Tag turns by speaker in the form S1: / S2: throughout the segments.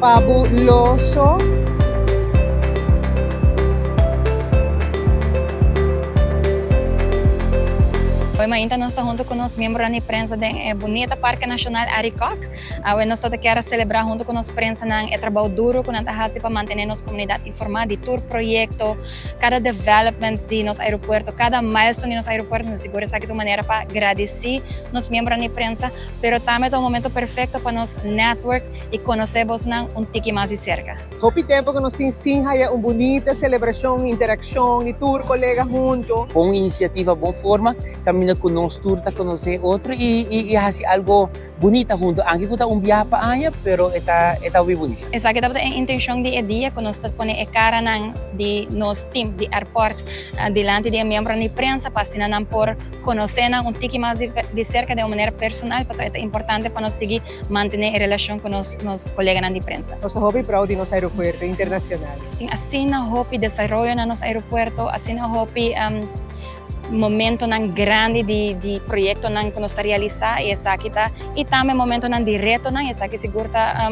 S1: Fabuloso.
S2: Awe mainta nos ta hunto cu nos miembronan di prensa den e bunita Parke Nacional Arikok. Awe nos ta ta kier a celebra hunto cu nos prensanan e trabou duro cu nan ta haci pa mantene nos comunidad informa di tur proyecto, cada development di nos aeropuerto, cada milestone di nos aeropuerto. Nos sigur esaki ta un manera pa gradici nos miembronan di prensa, pero tambe ta un momento perfecto pa nos network y conoce bosnan un tiki mas di cerca.
S1: Hopi tempo cu nos tin sin haya un bunita celebracion, interaccion di tur colega hunto.
S3: Bon iniciativa, bon forma, caminda cu nos tur ta conoce otro y y haci algo bunita hunto, anke cu ta un biaha pa aña, pero e ta e ta hopi bunita.
S2: Esaki tabata e intencion di e dia cu nos ta pone e caranan di nos team di airport dilanti di e miembronan di prensa pa asina nan por conoce nan un tiki mas di cerca den un manera personal pasobra e ta importante pa nos sigui Mantené e relashon ku nos nos koleganan di prensa.
S1: Nos ta hopi proud di nos aeropuerto internacional.
S2: Nos tin asina hopi desaroyo na nos aeropuerto, asina hopi momentonan grandi di di proyectonan ku nos ta realisá i esaki ta i tambe momentonan di retonan, esaki sigur ta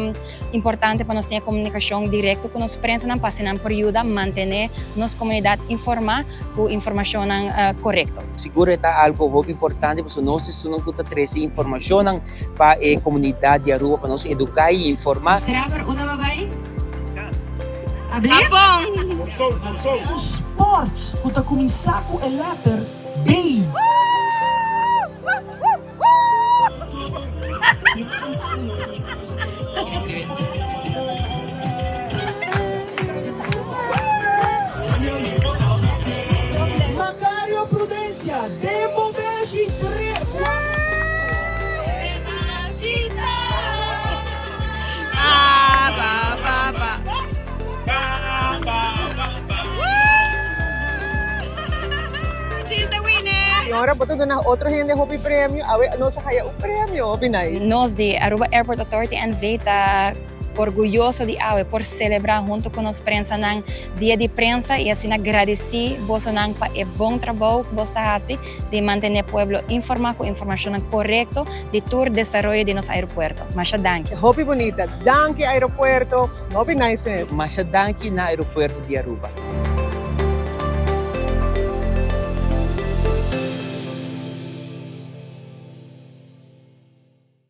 S2: importante pa nos tin e komunikashon direkto ku nos prensanan pa asina nan por yuda mantené nos komunidat informá ku informashonnan korekto.
S3: Sigur e ta algo hopi importante pasobra nos esunnan ku ta trese informashonnan pa e komunidat di Aruba pa nos eduká i informá.
S2: Trapper unda bo bai? Habon!
S4: Un sport ku ta kuminsá ku e lèter B. Macario Prudencia den bo beshi tre
S1: Y ora bo ta duna otro hende hopi premio, awe nos a haya un premio hopi nice.
S2: Nos di Aruba Airport Authority NV ta orguyoso di awe por celebra hunto cu nos prensanan Dia di Prensa y asina gradici bosonan pa e bon trabou cu bos ta haci di mantene pueblo informa cu informacionnan corecto di tur desaroyo di nos aeropuerto. Masha danki.
S1: Hopi bunita. Danki aeropuerto. Hopi nice mes.
S3: Masha danki na aeropuerto di Aruba.